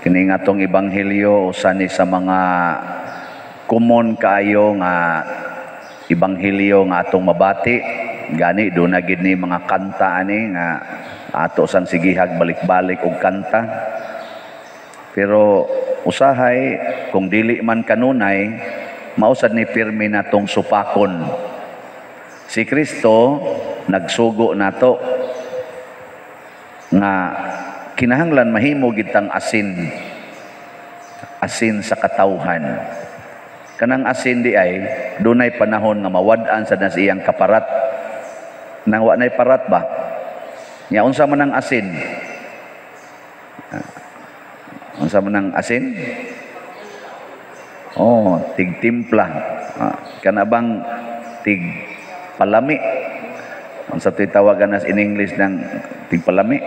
Kini nga atong ebanghelyo, usa ni sa mga common kaayo nga ebanghelyo nga atong mabati. Gani duna gid ni mga kanta ani nga ato sang sigihag balik-balik og kanta. Pero usahay kung dili man kanunay, mao sad ni pirmi natong supakon. Si Kristo nagsugo nato nga kinahanglan mahimo gid tang asin, asin sa katawhan. Kanang asin di ay dunay panahon nga mawad-an sa nas iyang kaparat. Nang wa nay parat ba nya, unsa man ang asin? Unsa man ang asin? Oh, tigtimpla. Kana bang tig palami? Unsa to'y tawagan nas in English ng tigpalami?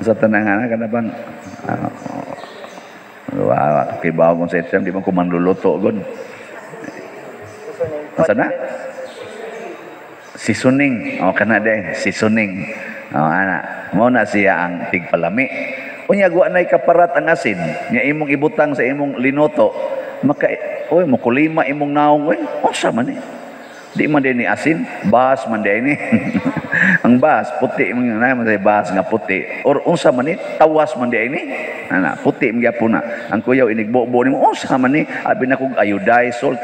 Unsa tanang ana, kana bang wa kibaw kung sa term, di man ko manluluto gud. Unsa na? Seasoning. Oh, kana de, seasoning. Oh, ana. Mao na siya ang tigpalami. Unya wa nay kaparat ang asin, nya imong ibutang sa imong linuto, maka oy, mokulima imong naong, oy, unsa man ni? Di man din ni asin, bas man din ni. Ang bas puti man na man, bas nga puti. Or unsa man ni, tawas man din ni. Ana, puti man gyapon na. Ang kuyaw inigbobo nimo, unsa man ni? Abi na kog iodized salt,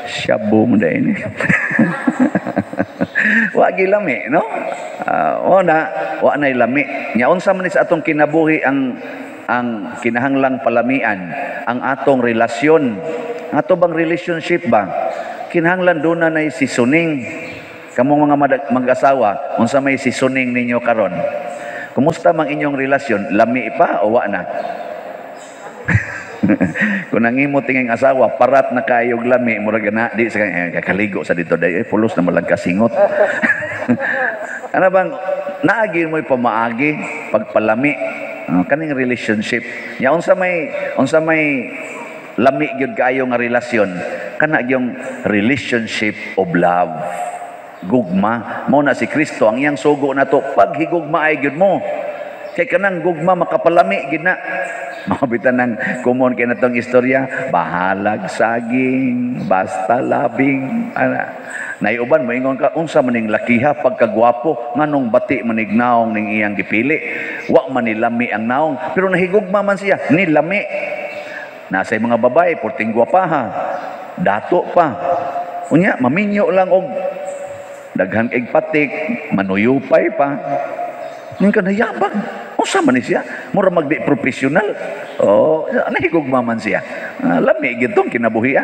shabu man din ni. Wa lami, no? O na, wa nay lami. Nya unsa man ni sa atong kinabuhi ang kinahanglang palamian, ang atong relasyon? Ato bang relationship ba? Kinahanglan doon na nay seasoning. Kamong mga mag-asawa, unsa may seasoning ninyo karon? Kumusta mang inyong relasyon? Lami pa o wa na? Kung ang imo tinging asawa, parat na kayog lami, murag na, di sa kakaligo sa dito, day, eh, pulos na malang kasingot. Ano bang, naagi mo'y pamaagi, pagpalami, kaning relationship. Ya, unsa may lami gyud kaayo nga relasyon? Kana gyung relationship of love. Gugma. Mao na si Kristo, ang iyang sugo nato, paghigugma ay gyud mo. Kay kanang gugma makapalami gid na. Mabitan ng common kay natong istorya, bahalag saging, basta labing, ana. Naiuban mo ingon ka, unsa man ning lakiha, pagkagwapo, nganong bati man nig naong ning iyang gipili? Wa man ni lami ang naong, pero nahigugma man siya, ni lami. Nasa mga babae, porting gwapaha, dato pa. Unya, maminyo lang og daghan kay patik, manuyupay pa. Ning ka nayabag. Unsa man ni siya? Mura magdi professional. Oh, nahigugma man siya. Lami gyud tong kinabuhi.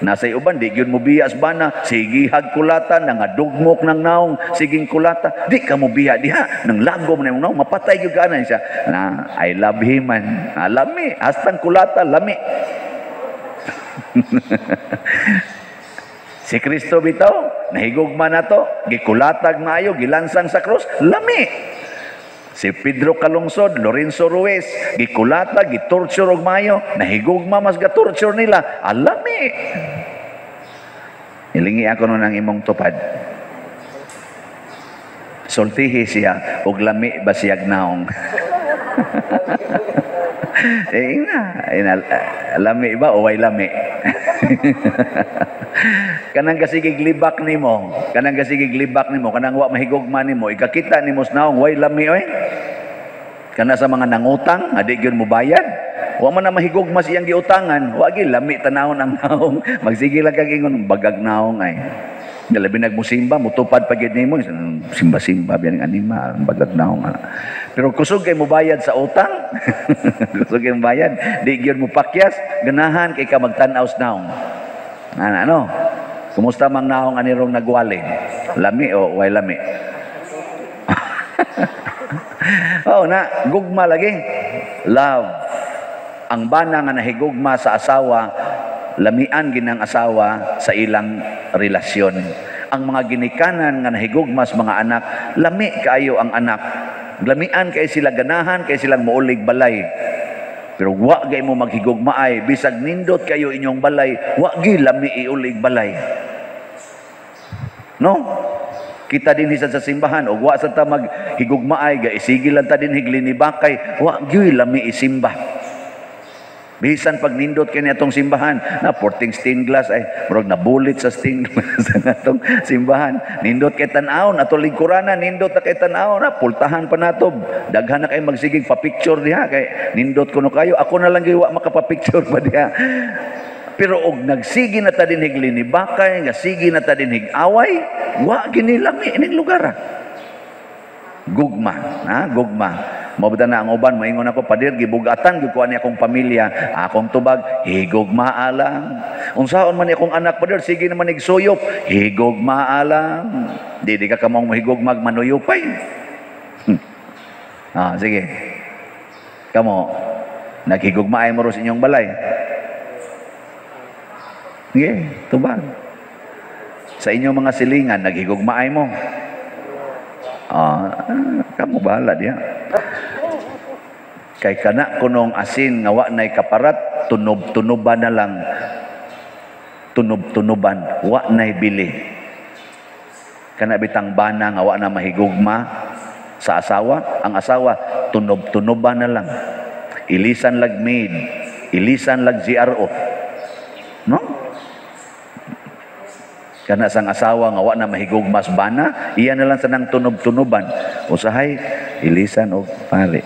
Nasa uban di gyud mo biya sa bana, sige hag kulata, nangadugmok ng naong, siging kulata, di ka mo biya diha, nang lagom na imong naong, mapatay gyud ka na siya. Na, I love him man. Lami, hastang kulata, lami. Si Kristo bitaw, nahigugma na to, gikulatag maayo, gilansang sa krus, lami. Si Pedro Calungsod, Lorenzo Ruiz, gikulata, gitorture og maayo, nahigugma mas gatorture nila, alami. Ilingi ako nun ang imong tupad. Sultihi siya, og lami ba siyag naong? Eh, ina, ina, lami ba o way lami? Kanang kasigig libak nimo, kanang kasigig libak nimo, kanang wa mahigugma nimo, ikakita nimo sa naong way lami oy. Kana sa mga nangutang, adi gyud mo bayad. Wa man na mahigugma siyang giutangan, wa gi lami tanawon ang naong. Magsige lang kag ingon bagag naong ay. Labi nagmusimba, mutupad pa gyud nimo, simba-simba biyan anima, bagag naong. Pero kusog kay mobayad sa utang, kusog kay mobayad, di gyud mo pakyas, ganahan kay ka magtan-aw sa naong. Ano, ano? Kumusta mang naong anirong nagwali? Lami o way lami? Oh, na, gugma lagi. Love. Ang bana nga nahigugma sa asawa, lamian ginang asawa sa ilang relasyon. Ang mga ginikanan nga nahigugma sa mga anak, lami kaayo ang anak. Lamian kay sila, ganahan kay silang muulig balay. Pero wa gay mo maghigugmaay, bisag nindot kayo inyong balay, wa gi lami iulig balay. No? Kita dinhi sa simbahan og wa sa ta maghigugmaay, ga isigi lang ta dinhi glinibakay, wa gyud lami isimba. Bisan pag nindot kay atong simbahan, na porting stained glass ay murag nabulit sa stained glass ang atong simbahan. Nindot kay tan-awon ato lingkuranan, nindot na kay tan-awon, na pultahan pa nato. Daghan na kay magsigig pa-picture diha kay nindot kuno kayo. Ako na lang gyud wa makapa-picture pa diha. Pero og nagsige na ta dinhig linibakay, nga sige na ta dinhig away, wa gini lami ining lugar. Ah. Gugma, ha? Gugma. Mao na ang uban moingon ako, "Pader, gibugatan gyud ko ani akong pamilya." Akong tubag, "Higugmaa lang." "Unsaon man ni akong anak, pader, sige naman igsuyop." "Higugmaa lang." Di ka kamong mohigugmag manuyupay. Ah, sige. Kamo, naghigugmaay mo ro sa inyong balay. Sige, tubag. Sa inyong mga silingan, naghigugmaay mo. Ah, kamo bahala diya. Kay kana kunong asin nga wa nay kaparat, tunob-tunoban na lang. Tunob-tunoban, wa nay bili. Kana bitang bana nga wa na mahigugma sa asawa, ang asawa tunob-tunoban na lang. Ilisan lag maid, ilisan lag GRO. No? Kana sang asawa nga wa na mahigugmas bana, iya na lang sa nang tunob-tunoban. Usahay ilisan og pare.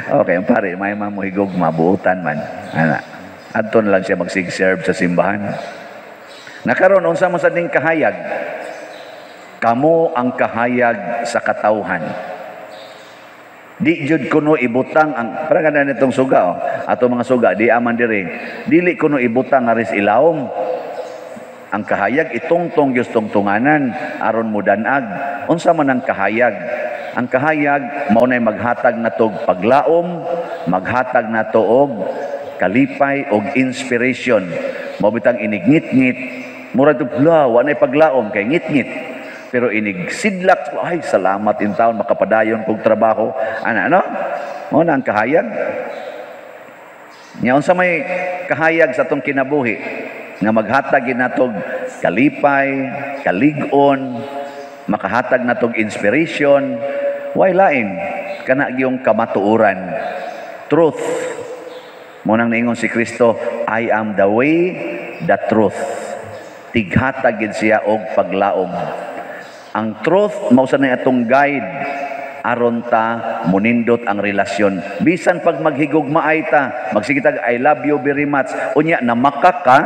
Okay, ang pare may mamuhigugma, buutan man. Ana. Adto na lang siya magsig-serve sa simbahan. Nakaron, unsa mo sa ning kahayag? Kamo ang kahayag sa katawhan. Di jud kuno ibutang ang para kana nitong suga, oh. Ato mga suga di aman diri. Dili kuno ibutang aris ilawom. Ang kahayag itungtong gyud tungtunganan aron mudanag. Unsa man ang kahayag? Ang kahayag mao nay maghatag nato og paglaom, maghatag nato og kalipay og inspiration. Mao bitang inigngit-ngit, murag to bla, wa nay paglaom kay ngit-ngit. Pero inig sidlak, ay, salamat in taon, makapadayon kog trabaho. Ana, no? Mao na ang kahayag. Nya unsa may kahayag sa atong kinabuhi nga maghatag gid natog kalipay, kalig-on, makahatag natog inspiration, way lain kana gyung kamatuoran. Truth. Mo nang niingon si Kristo, "I am the way, the truth." Tighatag gid siya og paglaom. Ang truth mao sa atong guide aron ta munindot ang relasyon. Bisan pag maghigugmaay ta, magsige tag "I love you very much." Unya namakak ka,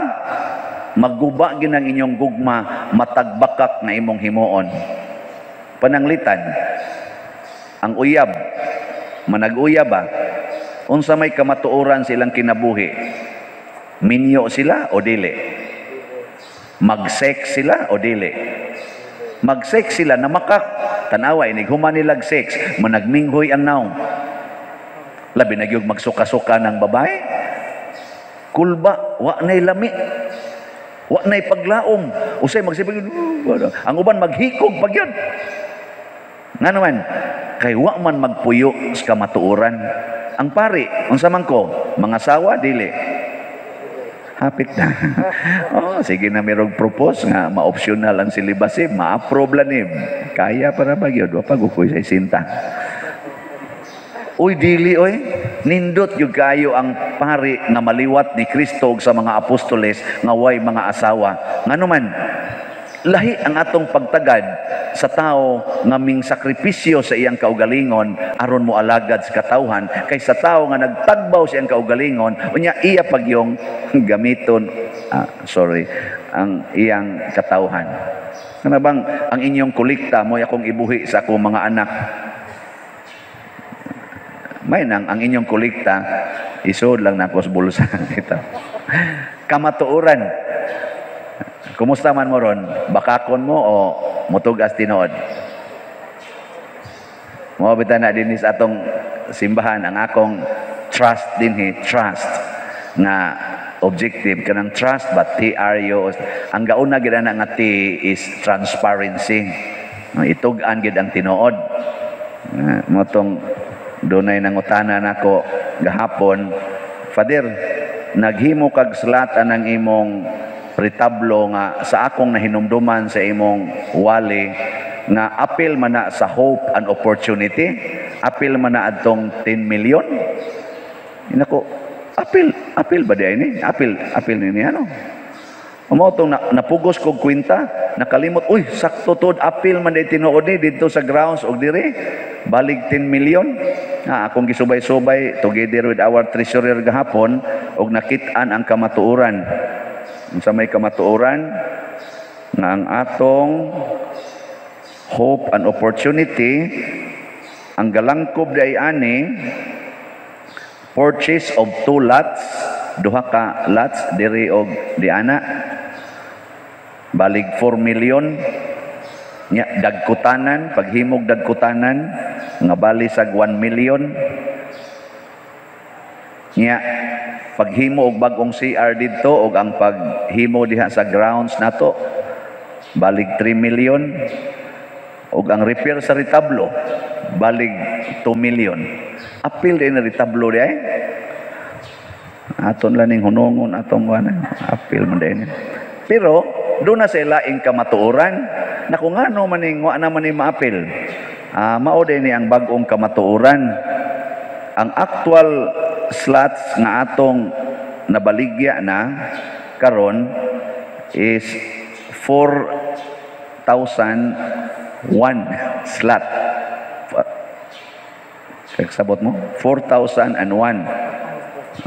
magguba gid ang inyong gugma, matagbakak na imong himuon. Pananglitan, ang uyab, manag-uyab ba? Unsa may kamatuoran silang kinabuhi? Minyo sila o dili? Mag-sex sila o dili? Mag-sex sila, namakak. Tanawa, inig human nilag sex, managminghoy ang naong. Labi na gyud magsuka-suka ng babae. Kulba, wa na'y lami. Wa na'y paglaom. Usay magsipag, ang uban maghikog pag yun. Nga naman, kay wa man magpuyo sa kamatuoran. Ang pari, unsa man ko, mga sawa, dili. Hapit na. Oh, sige na mirog propose nga ma-optional ang celibacy, ma-approve lang ni. Kaya para ba gyud, wa pa gukoy sa sinta. Uy, dili oy. Nindot gyud kayo ang pari nga maliwat ni Kristo ug sa mga apostoles nga way mga asawa. Ngano man, lahi ang atong pagtagad sa tao nga ming sakripisyo sa iyang kaugalingon aron mo alagad sa katawhan kaysa tao nga nagtagbaw sa iyang kaugalingon, unya iya pagyong gamiton, ah, sorry, ang iyang katawhan. Kana bang ang inyong kolekta mo akong ibuhi sa akong mga anak. May nang ang inyong kolekta isod lang nako sa bulsa ito. Kamatuoran. Kumusta man mo ron? Bakakon mo o mutugas tinuod? Mo bita na dinhi sa atong simbahan ang akong trust dinhi, trust nga objective kanang trust but T R U, ang gauna gid ana nga T is transparency. Itug-an gid ang tinuod. Mo tong dunay nangutana nako gahapon, "Father, naghimo kag slot anang imong retablo nga sa akong nahinumduman sa imong wali nga apil man na sa Hope and Opportunity, apil man na adtong 10 million. Inako, apil, apil ba di ni? Apil, apil ni ano? Mao tong napugos kog kwenta, nakalimot, uy, sakto tod, apil man di tinuod ni didto sa grounds og dire, balig 10 million. Na akong gisubay-subay together with our treasurer gahapon og nakit-an ang kamatuoran. Unsa may kamatuoran? Nga ang atong Hope and Opportunity, ang galangkob di ay ani purchase of two lots, duha ka lots diri og diana, balig 4 million. Nya dagkutanan, paghimog dagkutanan nga bali sag 1 million. Nya paghimo og bag-ong CR didto og ang paghimo diha sa grounds nato, balig 3 million, og ang repair sa retablo, balig 2 million. Apil din na retablo di ay aton lang ning hunongon atong kuan, apil man din. Pero doon na sila ing kamatuoran na kung ano maning wa na man ni maapil. Mao din ni ang bag-ong kamatuoran. Ang actual slots nga atong nabaligya na karon is 4,001 slot. Sabot mo? 4,001.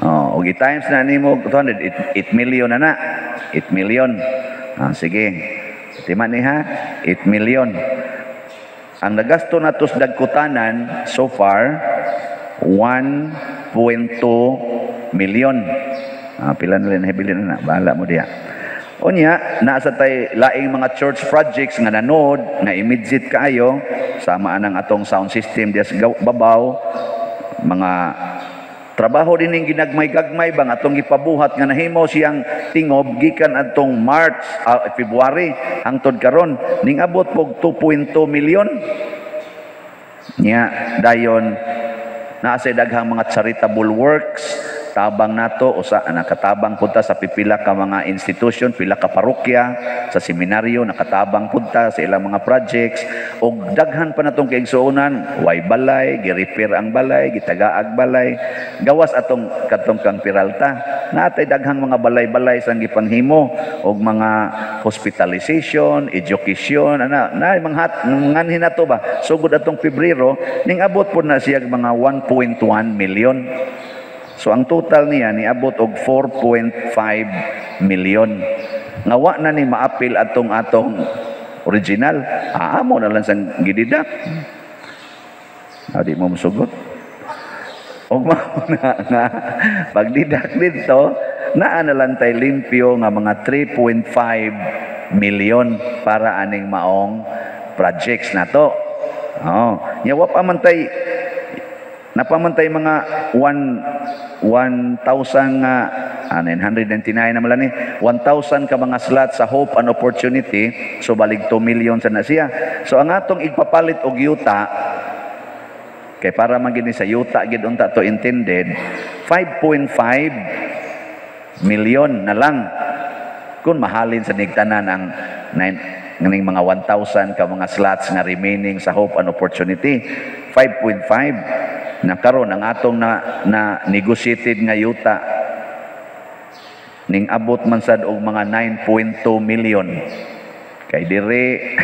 Oh, og i-times na nimo 200, 8 million na na. 8 million. Ah, sige. Tima ni ha, 8 million. Ang nagasto nato sa dagkutanan so far, 1.2 million. Ah, pila na rin nahibili na na, bahala mo diya. Unya, naa sa tay laing mga church projects nga nanood, nga immediate kaayo, sama anang atong sound system diya sa babaw, mga trabaho din ning ginagmay-gagmay bang atong gipabuhat nga nahimo siyang tingob gikan adtong March, February hangtod karon, ning abot pog 2.2 million. Nya dayon naa say daghang mga charitable works tabang nato, usa nakatabang pud ta sa pipila ka mga institution, pila ka parokya, sa seminaryo nakatabang pud ta sa ilang mga projects, ug daghan pa natong kaigsuonan, way balay, gi-repair ang balay, gitagaag balay, gawas atong katong kang Peralta. Natay daghang mga balay-balay sang gipanghimo og mga hospitalization, education, ana na mga hat nganhin nato ba sugod atong Pebrero, ning abot pod na siya mga 1.1 million. So ang total niya niabot og 4.5 million. Nga wa na ni maapil atong atong original. Amo na lang sang gididak. Di mo musugot. Og mao na nga pagdidak didto, naa na lang tay limpyo nga mga 3.5 million para aning maong projects nato. Oh, nya wa pa man tay napamantay mga 1 1,000 nga 999 naman lang ni 1,000 ka mga slot sa Hope and Opportunity, so balig 2 million sa na siya. So ang atong igpapalit og yuta, kay para man gini sa yuta gid unta to intended, 5.5 million na lang kung mahalin sa nigtanan ang nine, nganing mga 1,000 ka mga slots nga remaining sa Hope and Opportunity. 5.5 na karon ang atong na negotiated nga yuta, ning abot man sad og mga 9.2 million, kay dire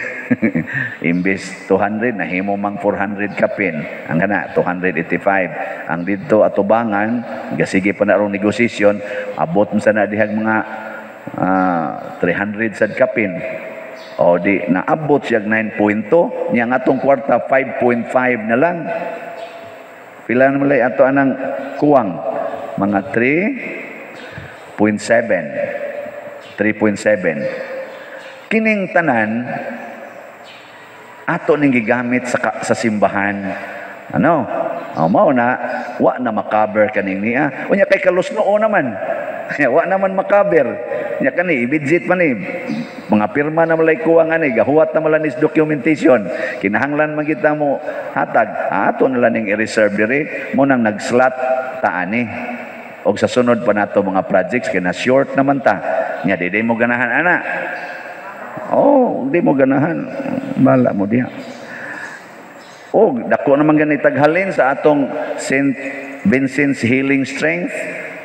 imbes 200 nahimo mang 400 kapin ang kana 285. Ang didto atubangan, gasige pa na rong negosasyon, abot man sa na dihag mga 300 sad kapin. O di naabot siya 9.2. Niya ang atong kwarta 5.5 na lang. Pila na malay ato anang kuwang? Mga 3.7. 3.7. Kining tanan ato ning gigamit sa simbahan. Ano? O, mao na wa na makaber kaning niya. Unya kay kalusnoo naman. Wa naman makaber. Nya kani i-budget man ni mga pirma na malay kuwang ani, gahuwat na malay nis documentation. Kinahanglan man kita mo hatag. Ato na lang ning i-reserve diri mo nang nag-slot ta ani. Og sa sunod pa nato mga projects kay na short naman ta. Nya di mo ganahan ana. Oh, di mo ganahan. Bala mo diha. Oh, dako naman gani taghalin sa atong St. Vincent's Healing Strength.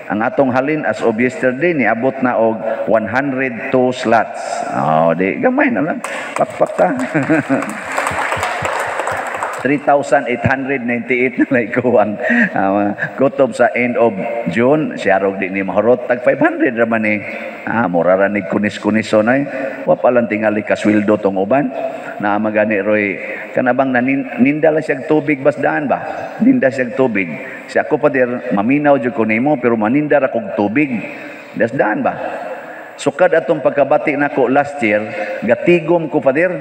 Ang atong halin as of yesterday niabot na og 102 slots. Oh, di gamay na lang. Pakpak ta. 3,898 na lang ko ang kutob sa end of June. Siya rog di ni mahurot. Tag 500 raman ni. Ah, mura ra ni kunis-kuniso na eh. Wa pa lang tingali kasweldo tong uban. Na magani roy kanabang nanin, ninda lang siyang tubig basdaan ba? Ninda siyang tubig. Siya ako pa dir maminaw jud ko nimo pero maninda ra kog tubig. Dasdaan ba? Sukad atong pagkabati nako last year, gatigom ko, pader.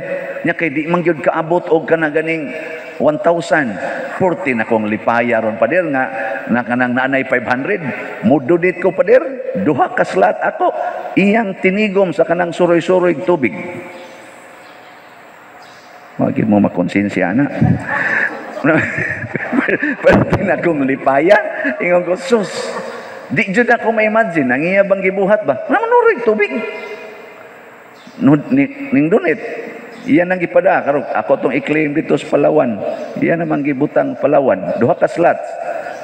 Nya kay di man gyud kaabot og kana ganing 1,000. 40 na kong lipaya ron, pader, nga na kanang naanay 500. Mududit ko, pader, duha ka slot ako. Iyang tinigom sa kanang suroy-suroy tubig. Wag mo makonsensya na. Pwede na kong lipaya. Ingon ko, sus, di jud ako ma-imagine, ang iya bang gibuhat ba? Naman tubig. No, ning donate. Iyan ang gipada karon ako tong i-claim dito sa Palawan. Iyan namang gibutang Palawan. Duha ka slots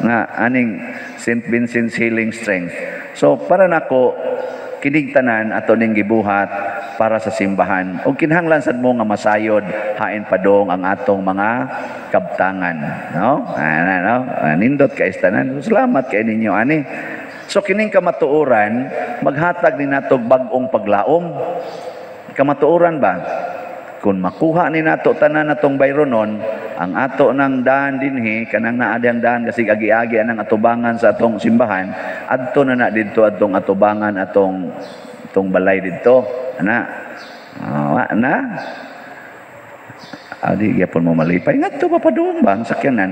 nga aning St. Vincent's Healing Strength. So para nako kining tanan ato ning gibuhat para sa simbahan. Ug kinahanglan sad mo nga masayod hain padong ang atong mga kabtangan, no? Ana, no? Ah, nindot kay tanan. So, salamat kay ninyo ani. So kining kamatuoran maghatag ni natog bag-ong paglaom. Kamatuoran ba? Kung makuha ni nato tanan natong bayronon, ang ato ng daan dinhi, kanang naa diyang daan kasi agi-agi anang atubangan sa atong simbahan, adto na na didto atong atubangan atong atong balay didto. Ana. Ah, na. Adi gyapon mo malipay ngadto pa padung ba ang sakyanan,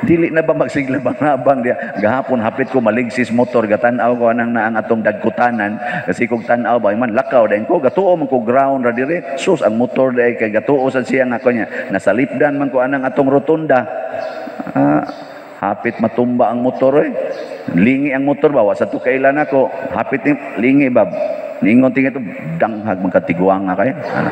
dili na ba magsiglabang-labang diya. Gahapon hapit ko maligsis motor, gatan-aw ko anang naang atong dagkutanan kasi kog tan-aw ba man lakaw dayon ko, gatuo man ko, ground ra dire. Sus, ang motor day kay gatuo sad siya nga ko niya nasalipdan man ko anang atong rotunda. Ah, hapit matumba ang motor eh. Lingi ang motor ba, wa sa to kailan ako hapit ni lingi ba, ningon tingin ito danghag magkatiguang nga kay. Ano?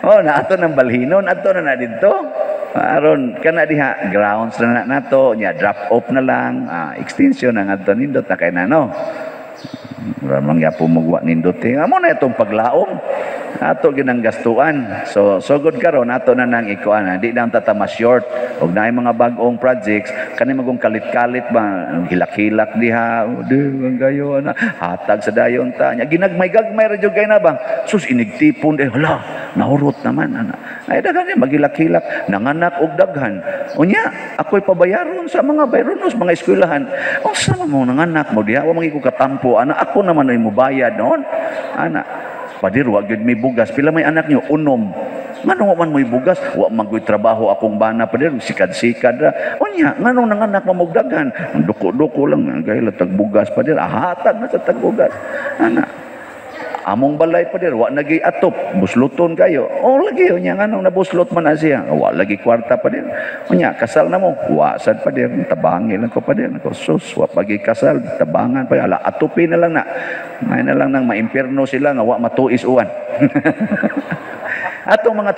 Oh, na ato ng balhinon, ato na na didto. Aron kana diha grounds na na nato nya, drop off na lang, ah, extension na ngadto, nindot na kay na, no? Mura man gyapon mugwa nindot eh. Amo na itong paglaom. Ato ginang gastuan. So sugod karon ato na nang ikuan, di na ang tatama short og naay mga bag-ong projects kani magong kalit-kalit ba, hilak-hilak diha, di ang gayo ana hatag sa dayon ta nya, ginagmay-gagmay ra jud kay na ba. Sus, inigtipon eh, hala, nahurot naman ana. Ay daghan ni magilak-hilak, nanganak og daghan. Unya ako'y pabayaron sa mga bayronos, mga eskwelahan. Unsa man mo nanganak mo diha, wa man ko katampo ana, ako naman ay mobayad noon ana. Padir, wa gyud may bugas. Pila may anak niyo? 6. Ngano man mo'y bugas? Wa man gyud trabaho akong bana, padir, sikad-sikad ra. Unya, nganong nanganak mo og daghan? Duko-duko lang gay tag bugas, padir. Hatag na sa tag bugas. Ana. Among balay, padir, wa nagi atop, busluton kayo. Oh, lagi unya nganong nabuslot man na siya? Wa lagi kwarta, padir. Unya, kasal na mo? Wa sad, padir, tabangi lang ko, padir. Ako sus, wa pagi kasal, tabangan pa. Ala, atupin na lang na. Ngay na lang nang maimpierno sila nga wa matuis uwan. Atong mga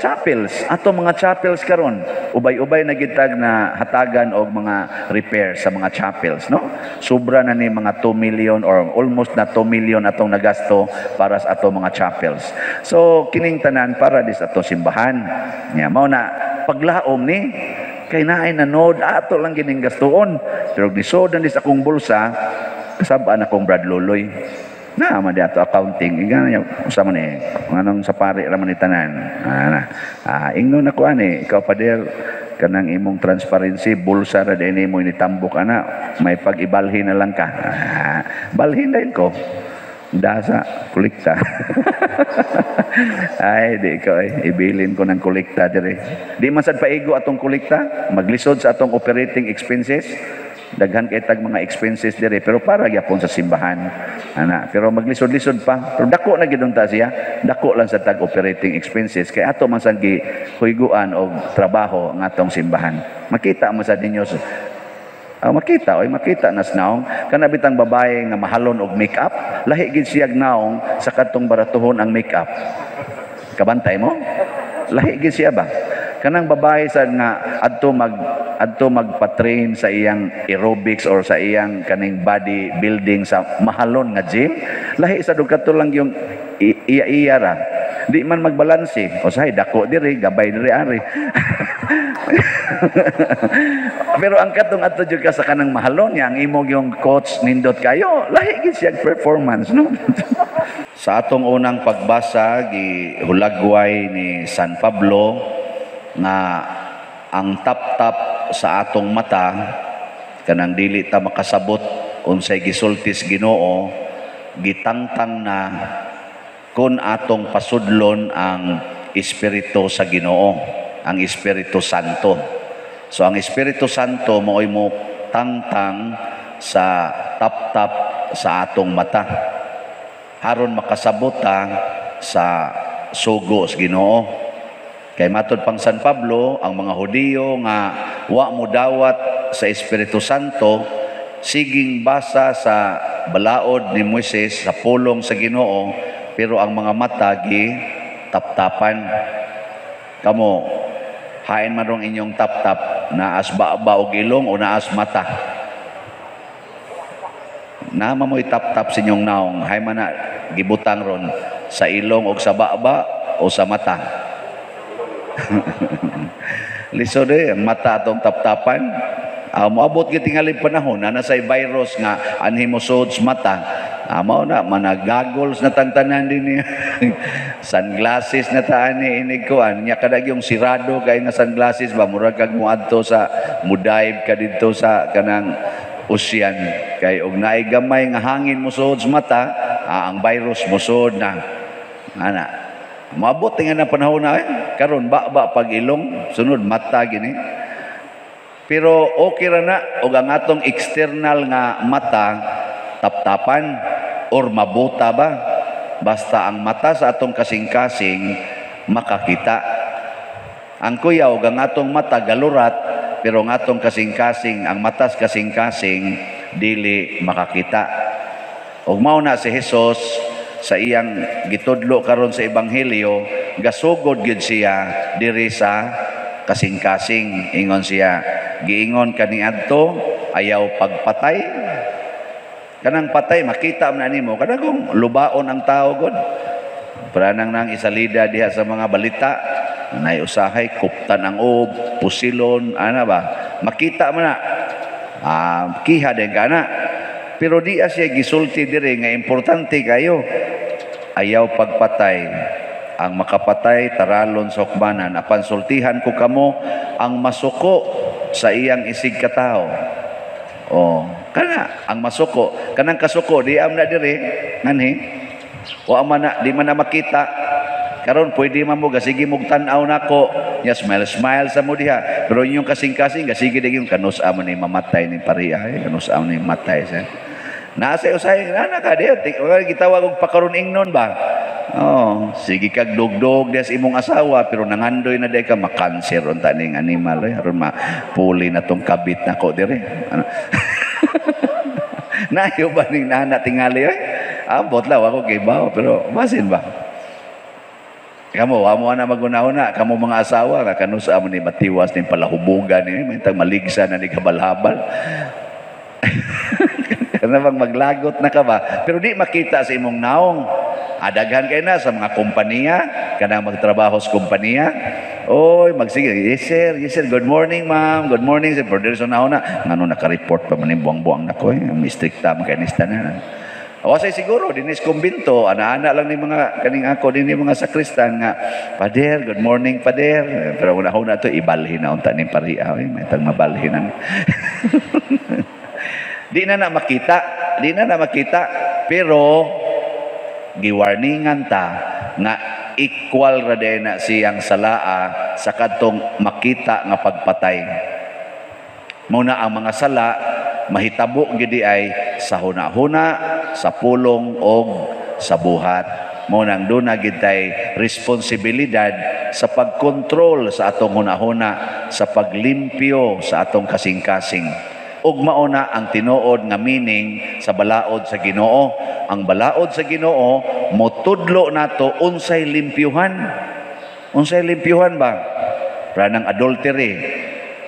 chapels karon, ubay-ubay na gitag na hatagan og mga repair sa mga chapels, no? Sobra na ni mga 2 million or almost na 2 million atong nagasto para sa atong mga chapels. So kining tanan para dis atong simbahan. Nya mao na paglaom ni kay naay nanod ato lang gining gastuon. Pero nisod na dis akong bulsa, kasabaan akong Brad Loloy. Na man di ato accounting inga niya usa man eh nganong sa pare ra man ni tanan ana. Ah, ingnon ako ani, ikaw pader, kanang imong transparency, bulsa ra din mo initambok ana, may pag-ibalhin na lang ka. Ah, balhin din ko dasa kolekta. Ay di ko ay ibilin ko ng kolekta dire, di man sad paigo atong kolekta, maglisod sa atong operating expenses. Daghan kay tag mga expenses dire pero para gyapon sa simbahan ana, pero maglisod-lisod pa, pero dako na gid unta siya, dako lang sa tag operating expenses kay ato man sad gihuyguan og trabaho ang atong simbahan. Makita mo sa ninyo. Ah, makita, oy, makita nas naong. Kana bitang babae nga mahalon og makeup, lahi gid siyag naong sa kadtong baratuhon ang makeup. Kabantay mo? Lahi gid siya ba? Kanang babae sa nga adto magpa-train sa iyang aerobics or sa iyang kaning body building sa mahalon nga gym, lahi sa kadto lang yung iya-iya ra. Di man magbalanse. Usahay dako diri, gabay diri ari. Pero ang katong adto jud ka sa kanang mahalon niya, ang imong yung coach nindot kayo, lahi gid siya performance, no? Sa atong unang pagbasa, gihulagway ni San Pablo nga ang tap-tap sa atong mata, kanang dili ta makasabot unsay gisultis Ginoo, gitangtang na kun atong pasudlon ang Espiritu sa Ginoo, ang Espiritu Santo. So ang Espiritu Santo mao'y mo tangtang sa tap-tap sa atong mata aron makasabot ta sa sugo sa Ginoo. Kay matod pang San Pablo, ang mga Hudiyo nga wa mo dawat sa Espiritu Santo, siging basa sa balaod ni Moises, sa pulong sa Ginoo, pero ang mga mata gi taptapan. Kamo, hain man rong inyong tap-tap, naas ba og ilong o naas mata? Nama mo'y tap-tap sa inyong naong, hay man na gibutang ron sa ilong og sa baba o sa mata? Lisod eh, ang mata atong taptapan. Moabot gyud tingali panahon na nasay virus nga anhi mo sud sa mata. Mao na managagols na tantanan din niya. Sunglasses na taan ni inig kuan nya, kadag yung sirado kay nga sunglasses ba, murag kag moadto sa mudive ka didto sa kanang ocean, kay og naay gamay nga hangin mo suod sa mata, ang virus mosuod na ana. Moabot nga na panahon na eh. Karon ba pag ilong, sunod mata gini. Pero okay ra na og ang atong external nga mata taptapan or mabuta ba, basta ang mata sa atong kasing-kasing makakita. Ang kuyaw og ang atong mata galurat, pero ang atong kasing-kasing, ang matas kasing-kasing dili makakita. Og mao na si Jesus sa iyang gitudlo karon sa ebanghelyo, gasugod gyud siya diri sa kasing-kasing. Ingon siya, giingon kaniadto, ayaw pagpatay. Kanang patay makita man nimo, kanang kung lubaon ang tao god. Pranang nang isalida diha sa mga balita, nay usahay kuptan ang ob, pusilon, ana ba? Makita man na. Kiha din kana. Pero di siya gisulti diri nga importante kayo. Ayaw pagpatay. Ang makapatay taralon sa hukmanan. Apan sultihan ko kamo, ang masuko sa iyang isig katawo. Oh, kana ang masuko, kanang kasuko di am na diri nganhi. Wa man na, di man na makita. Karon pwede man mo gasige mog tan-aw nako, nya smile smile sa mo diha. Pero inyong kasing-kasing gasige di yung kanus amo ni mamatay ni pariya, eh, kanus amo ni matay siya. Nasa usahay na ka di gitawag og pakaron ingnon ba? Oh, sige kag dugdog diha sa imong asawa, pero nangandoy na day ka makanser unta ning animal eh, aron mapuli na tong kabit nako dire. Ano? Nayo ba ning nana tingali eh? Ambot lang ako kay bawo, pero basin ba? Kamo, wa mo na maguna-una, kamo mga asawa, nga kanusa mo ni matiwas ni palahubugan ni, may maligsa na ni kabal-habal. Kana bang maglagot na ka ba? Pero di makita sa imong naong. Adaghan kay na sa mga kompanya, kanang magtrabaho sa kompanya. Oy, magsige, yes sir, yes sir, good morning ma'am, good morning sir. Pero sa nauna, ngano naka-report pa man ni buang-buang nako eh, mistrikta man kay nista na. O say siguro dinis kumbinto, ana-ana lang ni mga kaning ako dinhi mga sakristan nga, "Pader, good morning pader." Pero una-una to ibalhin na unta ni pariya, eh, may tang mabalhin na. Di na na makita, di na na makita, pero giwarningan ta nga equal ra din na siyang salaa sa kadtong makita nga pagpatay. Muna ang mga sala mahitabo gidi ay sa huna-huna, sa pulong og sa buhat. Mao nang duna gid tay responsibilidad sa pagkontrol sa atong hunahuna, sa paglimpyo sa atong kasing-kasing. Ug mao na ang tinuod nga meaning sa balaod sa Ginoo. Ang balaod sa Ginoo motudlo nato unsay limpyuhan. Unsay limpyuhan ba? Pranang adultery.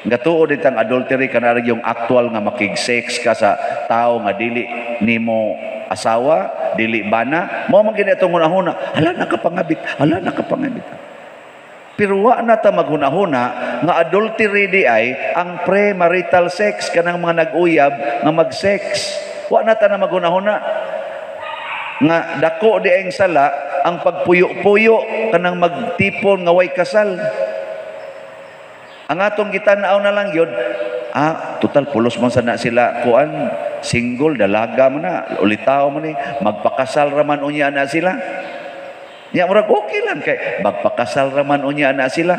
Gatuo ditang adultery kana yung actual nga makig-sex ka sa tao nga dili nimo asawa, dili bana, mao man gini atong hunahuna, hala, nakapangabit, hala, nakapangabit. Pero wa na ta maghunahuna nga adultery di ay ang premarital sex, kanang mga nag-uyab nga mag-sex. Wa na ta na maghunahuna nga dako di ang sala ang pagpuyo-puyo, kanang magtipon nga way kasal. Ang atong gitan-aw na lang yun, ah, total pulos man sana sila kuan, single, dalaga man na, ulitaw man ni, magpakasal raman unya na sila. Nya murag okay lang kay magpakasal raman unya na sila.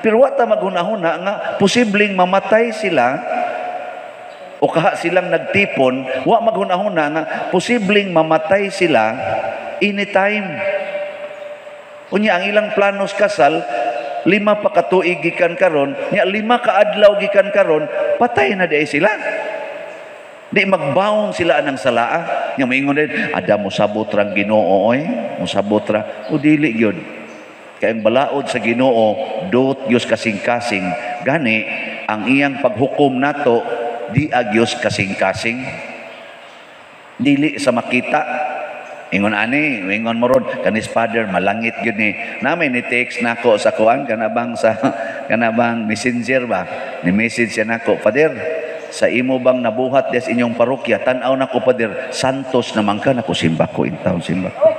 Pero wa ta maghunahuna nga posibleng mamatay sila o kaha silang nagtipon, wa maghunahuna nga posibleng mamatay sila anytime. Unya ang ilang planos kasal, 5 pa ka tuig gikan karon, nya 5 ka adlaw gikan karon, patay na diay sila. Di magbaon sila anang salaa. Nya moingon din, ada mosabot rang Ginoo oy, mosabot ra. O dili gyud. Kay ang balaod sa Ginoo dot Dios kasing-kasing. Gani ang iyang paghukom nato di agyos kasing-kasing. Dili sa makita. Ingon ani, ingon mo ron, kanis Father malangit gyud ni. Nami ni text nako sa kuan kanabang sa kanabang Messenger ba. Ni message siya nako, "Father, sa imo bang nabuhat des inyong parokya, tan-aw nako, Father, santos naman ka nako, simba ko in town, simba ko."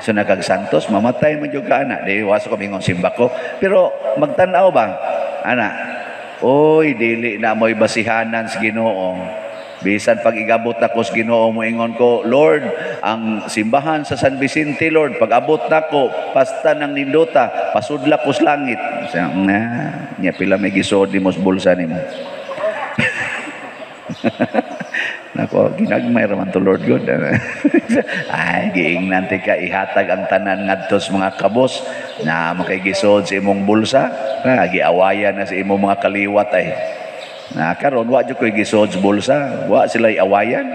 So nagag santos, mamatay man jud ka ana. Di waso ko mingon simba ko. Pero magtan-aw ba? Ana. Oy, dili na mo'y basihanan sa Ginoo. Bisan pag igabot nako sa Ginoo, moingon ko, "Lord, ang simbahan sa San Vicente, Lord, pag abot nako, pasta ng nindota, pasudla ko sa langit." Siya, na, nya pila may gisuod nimo sa bulsa nimo. Nako, ginagmay raman to Lord God. Ay, giingnan ti ka ihatag ang tanan ngadto sa mga kabos na makigisuod sa imong bulsa, na giawayan na sa imong mga kaliwat ay. Na karon wa jud koy gisuod sa bulsa, wa sila awayan.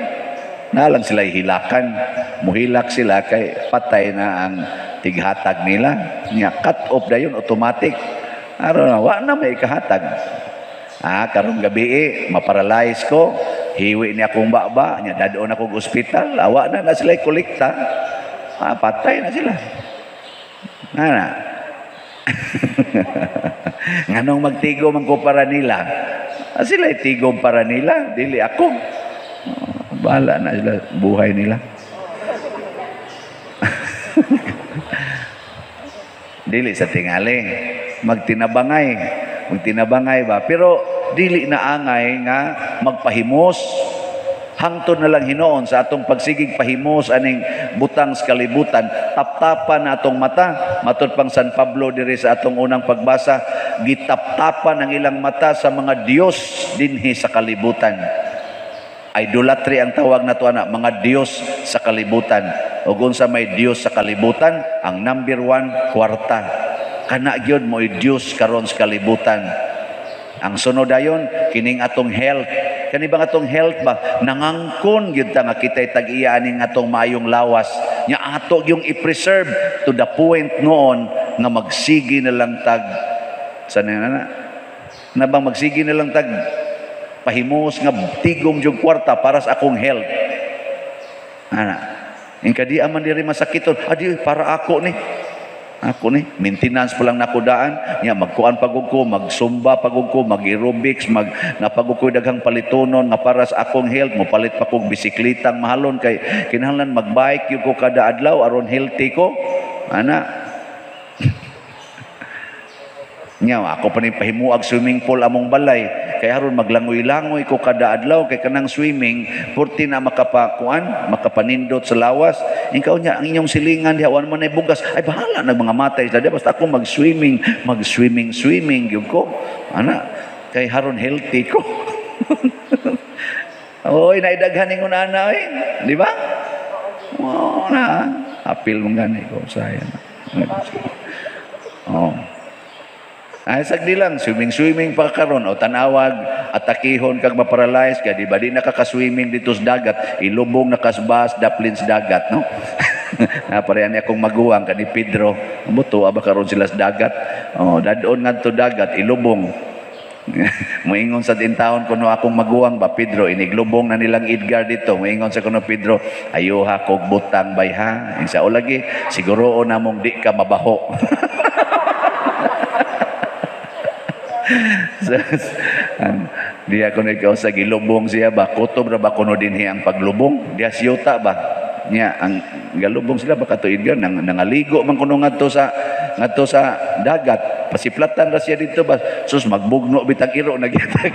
Na lang sila hilakan. Muhilak sila kay patay na ang tighatag nila. Nya cut off dayon automatic. Aron wa na may kahatag. Ah, karong gabi eh, maparalyze ko, hiwi ni akong baba, nya dadon ako ospital, awa na na sila kolekta. Ah, patay na sila. Ana. Nganong magtigo man ko para nila? Ah, sila tigom para nila, dili ako. Oh, bahala na sila buhay nila. Dili sa tingali, magtinabangay, magtinabangay ba? Pero dili na angay nga magpahimos. Hangtod na lang hinoon sa atong pagsigig pahimos aning butang sa kalibutan, taptapan na atong mata. Matud pang San Pablo diri sa atong unang pagbasa, gitaptapan ang ilang mata sa mga Dios dinhi sa kalibutan. Idolatry ang tawag nato ana, mga Dios sa kalibutan. Ug unsa may Dios sa kalibutan, ang number 1, kwarta. Kana gyud mo'y Dios karon sa kalibutan. Ang sunod dayon kining atong health. Kani bang atong health ba, nangangkon gyud ta nga kitay tag-iya aning atong maayong lawas. Nya ato yung i-preserve to the point noon nga magsigi na lang tag sa na na bang magsigi na lang tag pahimos nga tigom jud kwarta para sa akong health. Ana. Ingka di man diri masakiton, adi para ako ni. Ako ni, maintenance pa lang nakudaan, nya magkuan pagug ko, magsumba pagug ko, mag-aerobics, mag napagug ko daghang palitonon nga para sa akong health, mopalit pa kog bisiklitang mahalon kay kinahanglan magbike gyud ko kada adlaw aron healthy ko. Ana. Nya ako pa ni pahimuag swimming pool among balay kay aron maglangoy-langoy ko kada adlaw kay kanang swimming purti na makapakuan, makapanindot sa lawas. Ikaw nya ang inyong silingan diha wa man nay bugas, ay bahala nag mga matay sa diha basta ako mag-swimming, mag-swimming swimming gyud ko. Ana kay haron healthy ko. Oy, naidaghan ningon ana oy, di ba? Oh, na apil man gani ko sayang. Oh. Ay, sagdi lang, swimming-swimming pa karon o tanawag, atakihon kag maparalyze ka, di ba? Di nakaka-swimming dito sa dagat, ilubong nakasbas, daplin sa dagat, no? Naparehan niya akong maguwang, kani Pedro, muto, aba karon sila sa dagat. Oh, dadon ngadto dagat, ilubong. Moingon sa intawon kuno akong maguwang ba, Pedro, iniglubong na nilang Edgar dito. Moingon sa kuno Pedro, ayuha kog butang bay ha. Insa o lagi, siguro o namong di ka mabaho. Diya ko ikaw sa gilubong siya ba, kutob ra ba kuno dinhi ang paglubong? Diya siyuta ba? Niya, ang galubong sila baka to Edgar, nangaligo man kuno ngadto sa dagat. Pasiplatan ra siya dito ba? Sus, magbugno bitag iro nagyatag.